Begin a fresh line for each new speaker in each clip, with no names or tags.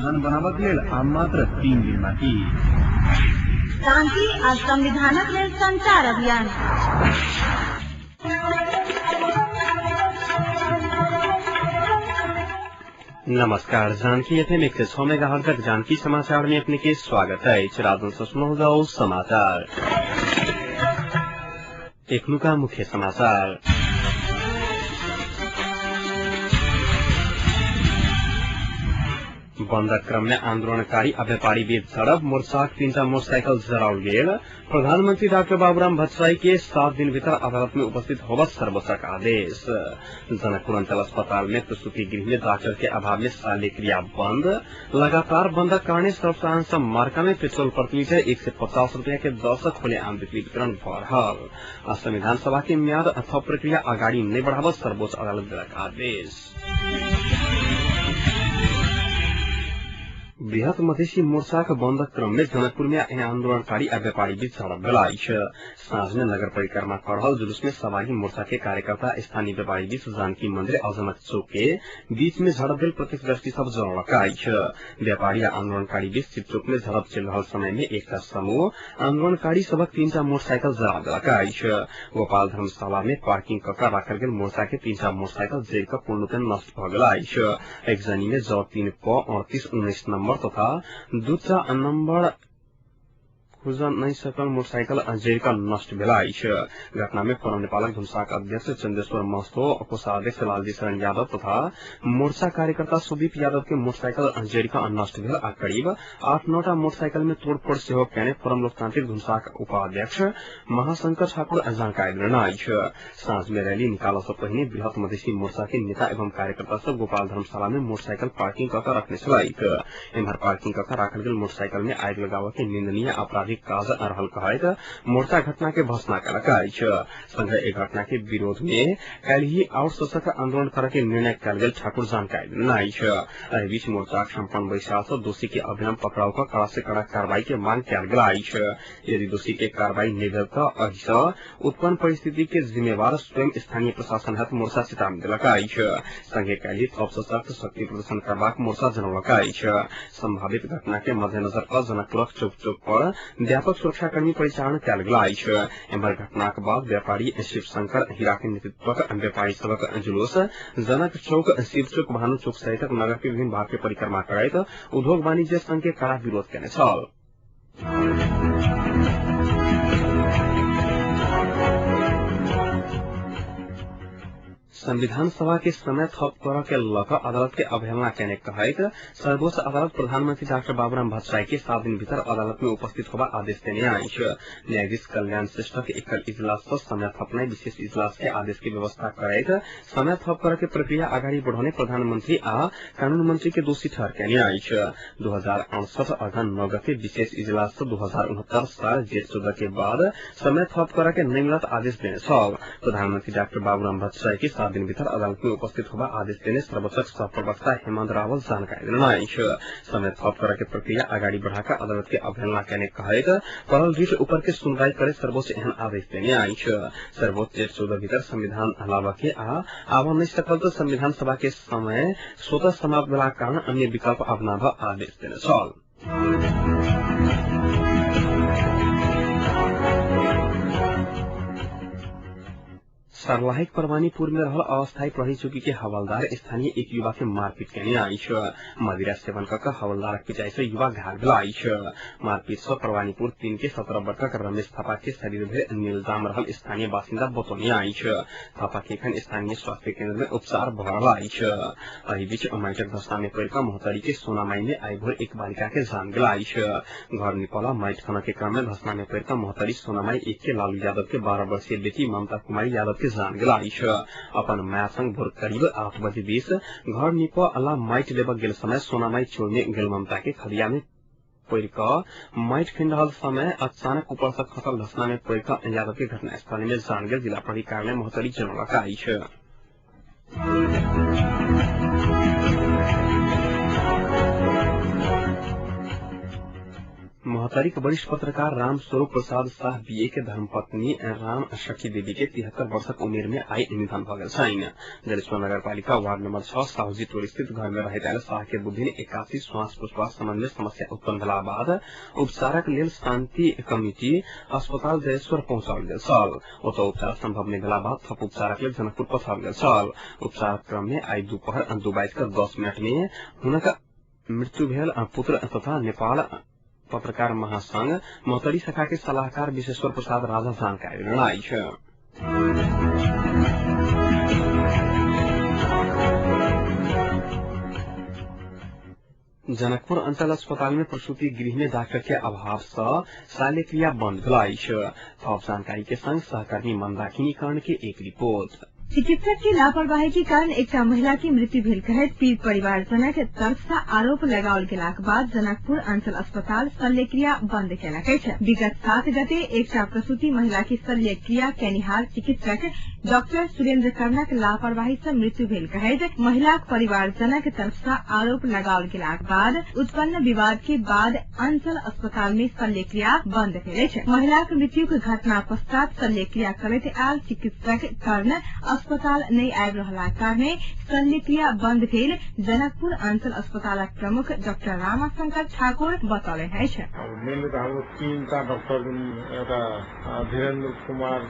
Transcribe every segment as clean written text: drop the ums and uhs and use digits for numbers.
संविधान बनाबक लेल आ मात्र 3 दिन बाकी।
शांति आ संविधानक लेल संचार अभियान।
नमस्कार, जानकी एफएम 106 मेगाहर्ट्ज जानकी समाचार में अपने के स्वागत है। राजन से सुनो जाओ समाचार। एखनुका मुख्य समाचार। बन्दक क्रम में आंदोलनकारी आ व्यापारी बीच झड़प, मोर्चाक 3टा मोटरसाइकिल जराओल गेल। प्रधानमंत्री डाक्टर बाबूराम भट्टराई के 7 दिन भीतर अदालत में उपस्थित होबत सर्वोच्चक आदेश। जनकपुर अंचल अस्पताल में प्रसूति गृह में डॉक्टर के अभाव में शल्यक्रिया बंद। लगातार बंदक कारण सर्वसाधारण मार्का में पेट्रोल प्रति लीटर 150 रुपया के दर से खुलेआम बिक्री वितरण भ रहल। संविधान सभा के म्याद थप प्रक्रिया अगाडि नै बढ़ावत सर्वोच्च अदालत देलक आदेश। बृहत मधेसी मोर्चाक बन्दक क्रम में जनकपुर में आंदोलनकारी आ व्यापारी बीच झड़प भेल अछि। साँझ में नगर परिक्रमा कर रहल जुलूस में सहभागी मोर्चा के कार्यकर्ता स्थानीय व्यापारी बीच जानकी मंदिर अजनक चौक के बीच में झड़प भेल प्रत्यक्षदर्शी सब जनौलक अछि। व्यापारी आ आंदोलनकारी बीच शिवचौक में झड़प चलि रहल समय में एकटा समूह आंदोलनकारी सबक 3टा मोटरसाइकिल जरा देलक अछि। गोपाल धर्मशाला में पार्किंग क क राखल गेल मोर्चा के 3टा मोटरसाइकिल जरि क पूर्णरूपेण नष्ट भ गेल अछि। एकजनी में ज 3 प 38 19 नम्बर तथा 2टा नम्बर खुजन नहि सकल मोटरसाइकिल जरि क नष्ट भेल अछि। घटना में फोरम नेपालक धुमसाक अध्यक्ष चंदेश्वर महतो, कोषाध्यक्ष लालजी शरण यादव तथा मोर्चा कार्यकर्ता सुदीप यादव के मोटरसाइकिल जरि क नष्ट भेल आ करीब 8-9टा मोटरसाइकिल में तोड़फोड़ सेहो केने फोरम लोकतांत्रिक धुमसाक उपाध्यक्ष महाशंकर ठाकुर जानकारी देलनि अछि। साँझ में रैली निकालऽ सँ पहिने बृहत मधेसी मोर्चा के नेता एवं कार्यकर्ता सब गोपाल धर्मशाला में मोटरसाइकिल पार्किंग क क रखने छलैक। एम्हर पार्किंग क क राखल गेल मोटरसाइकिल में आगि लगाबऽ के निंदनीय आपराधिक काज रहल कहैत मोर्चा घटना के भर्त्सना केलक अछि। संगहि एहि घटना के विरोध में काल्हि और सशक्त आंदोलन करे के निर्णय कयल गेल ठाकुर जानकारी देलनि अछि। एहि बीच मोर्चाक सम्पन्न बैसार सँ दोषी के अविलंब पकड़ाव क कड़ा से कड़ा कार्रवाई के मांग कयल गेल अछि। यदि दोषी के कार्रवाई नहि भेल त एहि सँ उत्पन्न परिस्थिति के जिम्मेवार स्वयं स्थानीय प्रशासन हैत मोर्चा चेतावनी देलक अछि। संगहि काल्हि थप सशक्त शक्ति प्रदर्शन करबाक मोर्चा जनौलक अछि। संभावित घटना के मध्यनजर क जनकपुरक चौक चौक पर व्यापक सुरक्षाकर्मी परिचालन कयल गेल अछि। एम्हर घटनाक बाद व्यापारी शिवशंकर हीरा के नेतृत्वक व्यापारी सबक जुलूस जनक चौक, शिव चौक, भानु चौक सहितक नगर के विभिन्न भाग के परिक्रमा करैत उद्योग वाणिज्य संघ के कड़ा विरोध केने छल। संविधान सभा के समय थप कर के ल क अदालत के अवहेलना केने कहैत सर्वोच्च अदालत प्रधानमंत्री डाक्टर बाबूराम भट्टराई के 7 दिन भीतर अदालत में उपस्थित होबा आदेश देने अछि। न्यायाधीश कल्याण श्रेष्ठ के एकल इजलास सँ समय थपनाई विशेष इजलास के आदेश के व्यवस्था करैत समय थप कर के प्रक्रिया अगाडि बढ़ौने प्रधानमंत्री आ कानून मंत्री के दोषी ठहर केने अछि। 2068 अघन 9 गते विशेष इजलास सँ 2069 साल जेठ 14 के बाद समय थप कर के नहि मिलत आदेश देने छल। प्रधानमंत्री डाक्टर बाबूराम भट्टराई के 7 दिन भीतर अदालत में उपस्थित होबा आदेश देने सर्वोच्चक सहप्रवक्ता हेमन्त रावल जानकारी देलनि अछि। समय थप करे के प्रक्रिया अगाडि बढ़ाकर अदालत के अवहेलना केने कहैत परल रिट ऊपर के सुनवाई करे सर्वोच्च एहन आदेश देने अछि। सर्वोच्च जेठ 14 भीतर संविधान हलाबऽ के आ आबऽ नहि सकल त संविधान सभा के समय स्वतः समाप्त भेलाक कारण अन्य विकल्प अपनाबऽ आदेश देने छल। सर्लाहीक परवानीपुर में रहल अस्थायी प्रहरी चौकी के हवलदार स्थानीय एक युवा के मारपीट केने अछि। मदिरा सेवन क क हवलदारक पिटाई से युवा घायल भेल अछि। मारपीट सँ परवानीपुर 3 के 17 वर्षक रमेश थापा के शरीर भरि नीलजाम रहल स्थानीय बासिन्दा बतौने अछि। थापा के एखन स्थानीय स्वास्थ्य केन्द्र में उपचार भ रहल अछि। एहि बीच माइटक धस्ता में पड़ि क महोत्तरी के सोनामाई में आइ भोर एक बालिका के जान गेल अछि। घर निपला माइट खनऽ के क्रम में धस्ता में पड़ि क महोत्तरी सोनामाई 1 के लालू यादव के 12 वर्षीय बेटी ममता कुमारी यादव के जान गेल अछि। अपन माय संग भोर करीब 8 बजे 20 घर निप अला माइट लेबऽ गेल समय सोनामाई चोरने गेल ममता के खदिया में पड़ि क माइट खनि रहल समय अचानक ऊपर सँ खसल धसना में पड़ि क यादव के घटनास्थल में जान गेल जिला प्रहरी कार्यालय महोत्तरी जनौलक अछि। महोत्तरीक वरिष्ठ पत्रकार राम स्वरूप प्रसाद शाह बीए के धर्मपत्नी राम सखी देवी के 73 वर्षक उमेर में आई निधन भऽ गेल छनि। जलेश्वर नगरपालिका वार्ड नंबर 6 साहुजी टोल स्थित घर में रहैत आयल शाह के बुधदिन 81 श्वास प्रश्वास संबंध में समस्या उत्पन्न भेला बाद उपचारक लेल शान्ति कमिटी अस्पताल जलेश्वर पहुंचाओल गेल छल। ओतऽ उपचार संभव नहि भेला बाद थप उपचारक लेल जनकपुर पठाओल गेल छल। उपचार क्रम में आई दुपहर 2:10 में हुनक मृत्यु भेल। पुत्र तथा नेपाल पत्रकार महासंघ महोत्तरी शाखा के सलाहकार विश्वेश्वर प्रसाद राजा जानकारी देने अछि। जनकपुर अंचल अस्पताल में प्रसूति गृह में डॉक्टर के अभाव से शल्यक्रिया बंद भेल अछि। थप जानकारी के संग सहकर्मी मंदाकिनी कर्ण के एक रिपोर्ट।
चिकित्सक की लापरवाही के कारण एकटा महिला की मृत्यु भेल कहैत पीड़ित परिवारजनक तरफ से आरोप लगाओल गेलाक बाद जनकपुर अंचल अस्पताल शल्यक्रिया बंद केलक अछि। विगत 7 गते एकटा प्रसूति महिला की शल्यक्रिया केनिहार चिकित्सक डॉक्टर सुरेन्द्र कर्णक लापरवाही से मृत्यु भेल कहैत महिलाक परिवारजनक तरफ से आरोप लगाओल गेलाक बाद उत्पन्न विवाद के बाद अंचल अस्पताल में शल्यक्रिया बंद भेल अछि। महिलाक मृत्यु के घटना पश्चात शल्यक्रिया करैत आयल चिकित्सक कर्ण अस्पताल नहि आबि रहलाक कारणे शल्यक्रिया बंद भेल जनकपुर अंचल अस्पतालक प्रमुख डाक्टर रामाशंकर ठाकुर बतौलनि अछि।
मेनली त हाम्रो 3टा डाक्टर एउटा धीरेन्द्र कुमार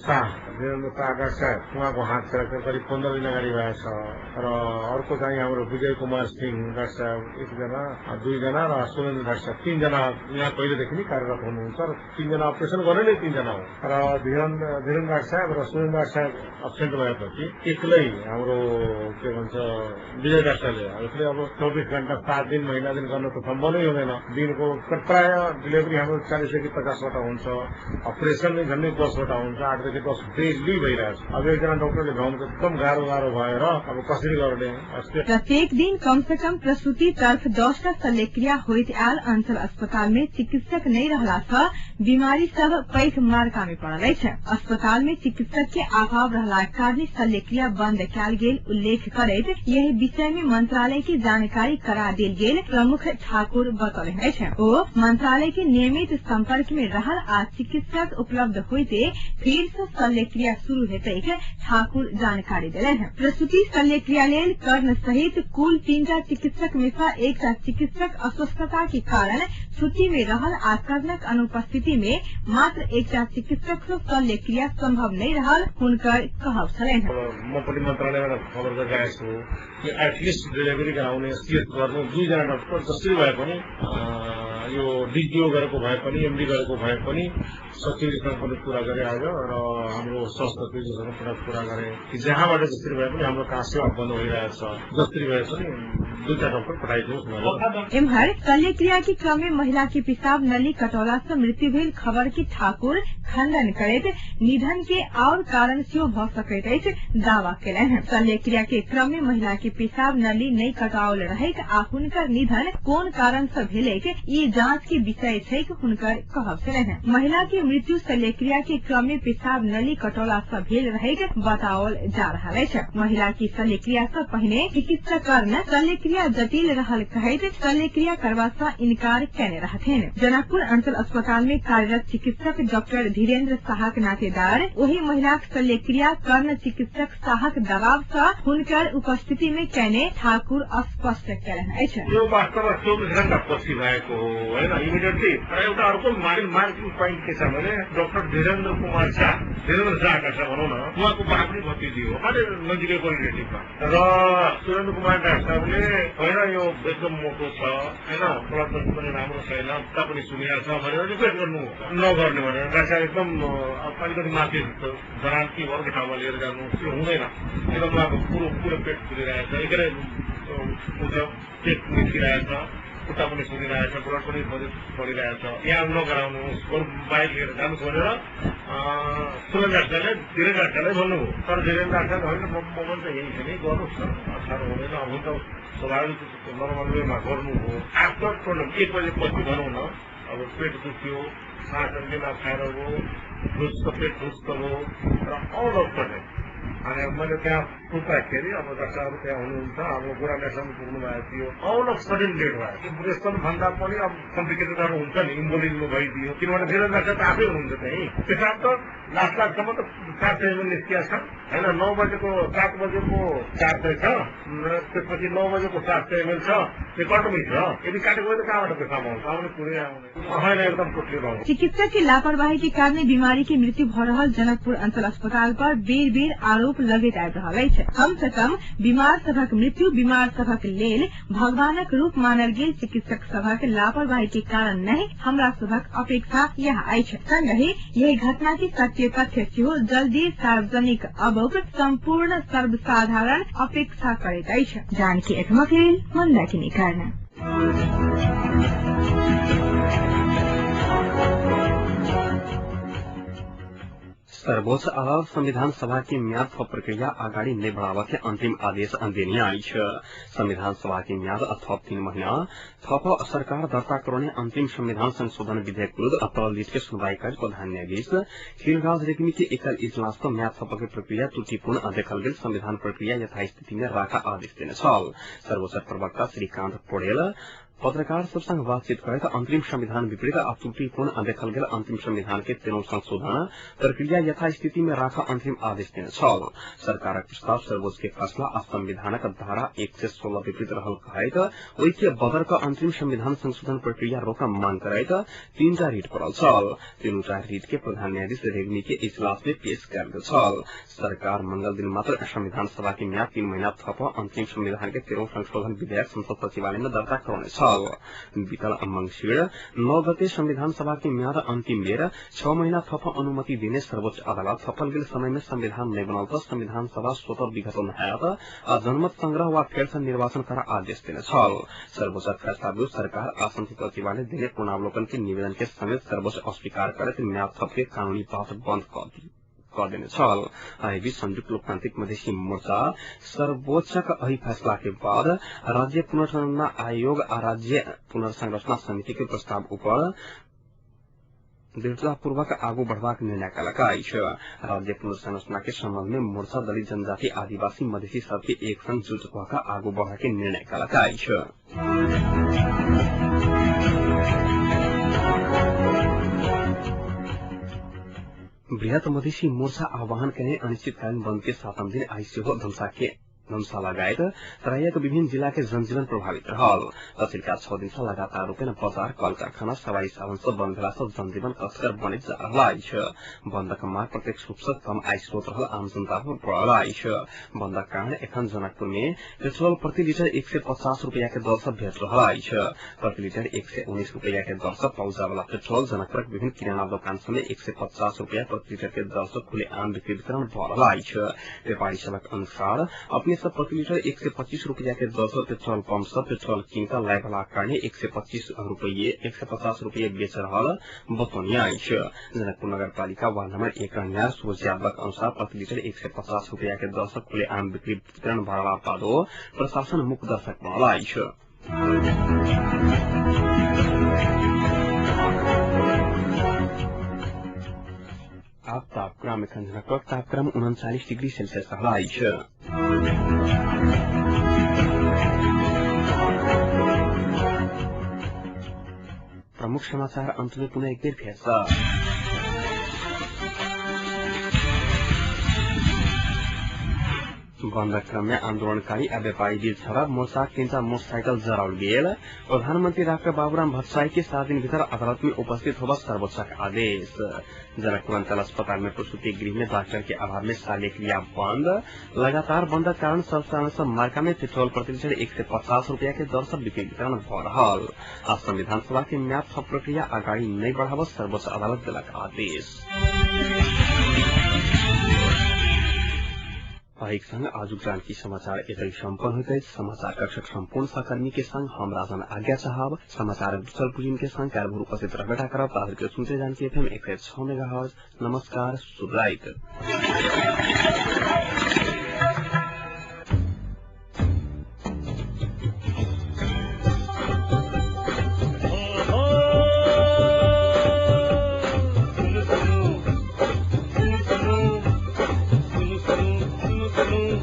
शाह, धीरेन्द्र शाह डाक्टर साहब उहाँको हात फ्र्याक्चर करिब 15 दिन अगाडि भएको छ र अर्को चाहिँ हाम्रो विजय कुमार सिंह डाक्टर साहब एकजना, दुईजना र सुरेन्द्र डाक्टर साहब 3जना यहाँ पहिलेदेखि नै कार्यरत हुनुहुन्छ र 3जना अपरेसन गर्ने नै 3जना हो र धीरेन्द्र डाक्टर साहब र सुरेन्द्र डाक्टर साहब एब्सेन्ट भएपछि एक्लै हाम्रो के भन्छ विजय डाक्टरले एक्लै अब 24 घण्टा 7 दिन महिना दिन गर्न त सम्भव नै हुँदैन। दिनको प्राय डेलिभरी हाम्रो 40 देखि 50वटा हुन्छ, अपरेसन नै झन्डै 10वटा हुन्छ, 8 देखि 10 डेली भइरहेछ। अब एकजना डाक्टरले भ्याउनु त एकदम गाह्रो गाह्रो भएर अब कसरी गर्ने।
प्रत्येक दिन कम से कम प्रसूति तर्फ 10टा शल्यक्रिया होइत आयल अंचल अस्पताल में चिकित्सक नहीं रहला सँ बीमारी सब पैघ मार्का में पड़ल अछि। अस्पताल में चिकित्सक के अभाव रहला कारण शल्यक्रिया बंद कयल गेल उल्लेख करैत यही विषय में मंत्रालय की जानकारी करा देल गेल प्रमुख ठाकुर बतौलनि अछि। ओ मंत्रालय के नियमित संपर्क में रहल आ चिकित्सक उपलब्ध होइते फिर से शल्यक्रिया शुरू हेतैक ठाकुर जानकारी देलनि। प्रसूति शल्यक्रिया लेल कर्ण सहित कुल 3टा चिकित्सक में से एकटा चिकित्सक अस्वस्थता के कारण छुट्टी में रहल आ कर्णक अनुपस्थिति में मात्र एकटा चिकित्सक से शल्यक्रिया संभव नहीं रहल हुनकर कहब छलनि।
म पनि मन्त्रालयबाट खबर गरिरहेको छु कि एटलिस्ट डेलिभरी गराउने सिएस गर्नु 2जना डाक्टर जसरी भए पनि यो डिजिओ गरेको भए पनि एमडी गरेको भए पनि सचिवसँग पनि कुरा गरे आज र हाम्रो सहसचिवसँग पनि कुरा गरे कि जहाँबाट जसरी भए पनि हाम्रो कहाँ सेवा बन्द भइरहेछ, जसरी भए पनि 2टा डाक्टर पठाइदिनुहोस् भनेर।
एम्हर शल्यक्रिया के क्रम में महिला के पेशाब नली कटौला से मृत्यु भेल खबर के ठाकुर खंडन करैत निधन के और कारण सेहो भ सकैत अछि दावा केलनि। शल्यक्रिया के क्रम में महिला के पेशाब नली नहि कटाओल रहैक आ हुनकर निधन कोन कारण से भेलैक ई जांच के विषय छैक हुनकर कहब छलनि। महिला के मृत्यु शल्यक्रिया के क्रम में पेशाब नली कटौला से भेल रहैक बताओल जा रहल अछि। महिला की शल्यक्रिया से पहिने चिकित्सक कर्ण शल्यक्रिया जटिल रहल कहैत शल्यक्रिया करबा से इनकार केने रहथिन। जनकपुर अंचल अस्पताल में कार्यरत चिकित्सक डॉक्टर धीरेन्द्र शाहक नातेदार ओहि महिलाक शल्यक्रिया कर्ण चिकित्सक शाहक दबाव से हुनकर उपस्थिति में केने ठाकुर स्पष्ट केलनि अछि।
यो वास्तवमा 24 घण्टा पछि भएको हो हैन, इमिडिएटली। र एउटा अर्को मार्किङ पोइन्ट के छ भने डाक्टर धीरेन्द्र कुमार शाह, धीरेन्द्र शाह डाक्टर भनौँ न, उहाँको बा पनि भतिजी हो, अलि नजिकैको रिलेटिभमा। र सुरेन्द्र कुमार डाक्टर साहबले होइन यो एकदम मोटो छ हैन, ब्लड पनि राम्रो छैन, पनि सुनिएको छ भनेर रिक्वेस्ट गर्नु नगर्ने भनेर डाक्टर साहब एकदम अलिकति माथि धरान कि अर्को ठाउँमा लिएर जानु त्यो हुँदैन, एकदम उहाँको पुरो पुरो पेट फुलिरहेछ, एकै पेट निस्किरहेछ, खुट्टा पनि सुनिरहेछ, ब्लड पनि बढिरहेछ, यहाँ नगराउनुहोस्, बरु बाइक लिएर जानुहोस् भनेर सुरेन्द्र डाक्टरले धीरेन्द्र डाक्टरलाई भन्नुभयो। तर धीरेन्द्र डाक्टरले होइन म पनि त यहीँ थिएँ नि, गर्नुहोस् न, अप्ठ्यारो हुँदैन, हुन्छ स्वाभाविक नर्मल वेमा गर्नु हो। आफ्टर 1 बजेपछि भनौँ न, अब पेट दुख्यो, सास अलिक नखाएर भयो, धुस्त पेट धुस्त भयो र अल अफ सडन भने मैले त्यहाँ सोच्दाखेरि अब डाक्टरहरू त्यहाँ हुनुहुन्छ, अब गोरा नेसनल पुग्नु भएको थियो, अल अफ सडन डेट भयो। त्यो बुढेसकाल भन्दा पनि अब कम्प्लिकेटेडहरू हुन्छ नि, इम्बोलिजम भइदियो, किनभने धेरै डाक्टर त आफै हुनुहुन्छ त्यहीँ। पेसाब त लास्ट लास्टसम्म त 400 एमएल निस्किया छ होइन, 9 बजेको 7 बजेको 400 छ, त्यसपछि 9 बजेको 700 एमएल छ, रेकर्डमै छ। यदि काटेको भए त कहाँबाट पेसाब आउँछ? आउने कुरै आउने होइन, एकदम टोटली रङ।
चिकित्सक की लापरवाही के कारण बीमारी के मृत्यु भ रहल जनकपुर अंचल अस्पताल पर बेर बेर आरोप लगैत आबि रहल अछि। कम से कम बीमार सभक मृत्यु बीमार सभक लेल भगवानक रूप मानल गेल चिकित्सक सभक लापरवाही के कारण नहि, हमरा सभक अपेक्षा यह अछि। संगहि यही घटना के सत्य तथ्य सेहो जल्दी सार्वजनिक अबोक सम्पूर्ण सर्वसाधारण अपेक्षा करैत अछि। जानकी एफएमक लेल मन्दाकिनी कर्ण।
सर्वोच्च अदालत संविधान सभा की म्याद थप प्रक्रिया अगाडि नै बढ़ावा के अंतिम आदेश देने अछि। संविधान सभा की म्याद थप 3 महीना थप सरकार दर्ता कराउने अंतिम संविधान संशोधन विधेयक विरूद्ध अपील के सुनवाई कर प्रधान न्यायाधीश खिलराज रेग्मी के एकल इजलास पर म्याद थप के प्रक्रिया त्रुटिपूर्ण देखल गेल संविधान प्रक्रिया यथास्थिति में राखा आदेश देने छल। सर्वोच्च प्रवक्ता श्रीकान्त पौडेल पत्रकार सबसँग बातचीत करैत अंतरिम संविधान विपरीत आ त्रुटिपूर्ण देखल गेल अंतिम संविधान के तेरौं संशोधन प्रक्रिया यथास्थिति में राख अंतिम आदेश देने छल। सरकारक प्रस्ताव सर्वोच्च के फैसला आ संविधानक धारा 116 विपरीत रहल कहैत ओहि के बदर क अंतरिम संविधान संशोधन प्रक्रिया रोक मांग करैत 3टा रिट पड़ल छल। 3टा रिट के प्रधान न्यायाधीश रेग्मी के इजलास में पेश कयल गेल छल। सरकार मंगल दिन मात्र संविधान सभा के म्याद 3 महीना थप अंतिम संविधान के तेरौं संशोधन विधेयक संसद सचिवालय में दर्ता कराउने छल। बीतल मंगिर 9 गते संविधान सभा के म्याद अंतिम बेर 6 महीना थप अनुमति दिने सर्वोच्च अदालत थपल गेल समय में संविधान नै बनल त संविधान सभा स्वतः विघटन हयत आ जनमत संग्रह वा फेर से निर्वाचन कर आदेश देने छल। सर्वोच्च फैसला विरूद्ध सरकार आ संसद सचिवालय दिने पूर्णावलोकन के निवेदन के समेत सर्वोच्च अस्वीकार करैत म्याद थप के कानूनी बात बंद कर देने छल। एहिबीच संयुक्त लोकतांत्रिक मधेसी मोर्चा सर्वोच्चक एहि फैसला के बाद राज्य पुनर्संरचना आयोग आ राज्य पुनर्संरचना समिति के प्रस्ताव ऊपर दृढ़तापूर्वक आगू बढ़बाक निर्णय कयलक अछि। राज्य पुनर्संरचना के संबंध में मोर्चा दलित जनजाति आदिवासी मधेसी सबके एक संग जुट भऽ कऽ आगू बढ़ के निर्णय कयलक अछि। बृहत मधेसी मोर्चा आह्वान कयने अनिश्चितकालीन बंद के 7म दिन आइ सेहो धनुषा लगायत तराईक विभिन्न जिला के जनजीवन प्रभावित रहल। पछिल्का 6 दिन से लगातार रूपेण बजार, कल कारखाना, सवारी साधन सब बंद भेला सँ जनजीवन कसकर बनैत जा रहल अछि। बंदक मार प्रत्यक्ष रूप सँ कम आय स्रोत रहल आम जनता पर पड़ल अछि। बंदक कारण एखन जनकपुर में पेट्रोल प्रति लीटर 150 रुपया के दर सँ भेट रहल अछि। प्रति लीटर 119 रुपया के दर सँ पहुंचा वाला पेट्रोल जनकपुरक विभिन्न किराना दोकान सब में 150 रुपया प्रति लीटर के दर सँ खुलेआम बिक्री वितरण भऽ रहल अछि। व्यापारी सभक अनुसार अपने सब प्रति लीटर 125 रुपया के दर सँ पेट्रोल पंप सँ पेट्रोल किनका लाय वाला कारणे 150 रुपये बेच रहल बतौने अछि। जनकपुर नगरपालिका वार्ड नंबर 1 रहनिहार सूरज यादवक अनुसार प्रति लीटर 150 रुपया के दर सँ खुलेआम बिक्री वितरण भऽ रहला बादो प्रशासन मूक दर्शक बनल अछि। आब तापक्रम एखन जनकपुरक तापक्रम 39 डिग्री सेल्सियस रहल अछि। प्रमुख समाचार अंत में पुनः एक बेर फेर सँ। बन्दक क्रम में आंदोलनकारी आ व्यापारी बीच झड़प, मोर्चाक 3टा मोटरसाइकिल जराओल गेल। प्रधानमंत्री डाक्टर बाबूराम भट्टराई के 7 दिन भीतर अदालत में उपस्थित होबा सर्वोच्चक आदेश। जनकपुर अंचल अस्पताल में प्रसूति गृह में डॉक्टर के अभाव में शल्यक्रिया बंद। लगातार बंदक कारण सब मार्का में पेट्रोल प्रति लीटर 150 रुपया के दर सँ बिक्री वितरण भऽ रहल। आ संविधान सभा के म्याद थप प्रक्रिया अगाडि नै बढ़ाब सर्वोच्च अदालत देलक आदेश। एक संग आजुक जानकी समाचार एतै सम्पन्न होइत अछि। समाचार कक्षक सम्पूर्ण सहकर्मी के संग हम राजन आज्ञा साहब समाचार दूसर बुझिन के संग काल्हि भोर उपस्थित रहबे करब। ताधरि सुनते जानकी एफएम 106 मेगाहर्ट्ज। नमस्कार, शुभ राति।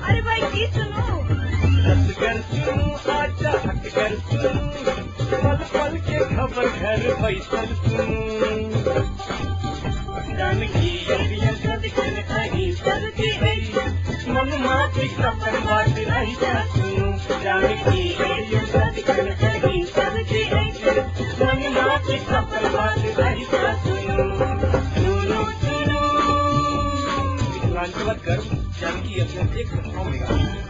अरे भाई की सुनू?
कर सुनू आजा हट कर सुनू, पल पल के खबर घर बैसल सुनू। जानकी अभियान सदिखन अहीं सबके अछि, मन माफिक अपन बात रहिता सुनू। जानकी अभियान सदिखन अहीं सबके अछि, मन माफिक अपन बात रहिता सुनू। सुनू सुनू
मिथिलांचलक गर्व जानकी एफएम 106 मेगा।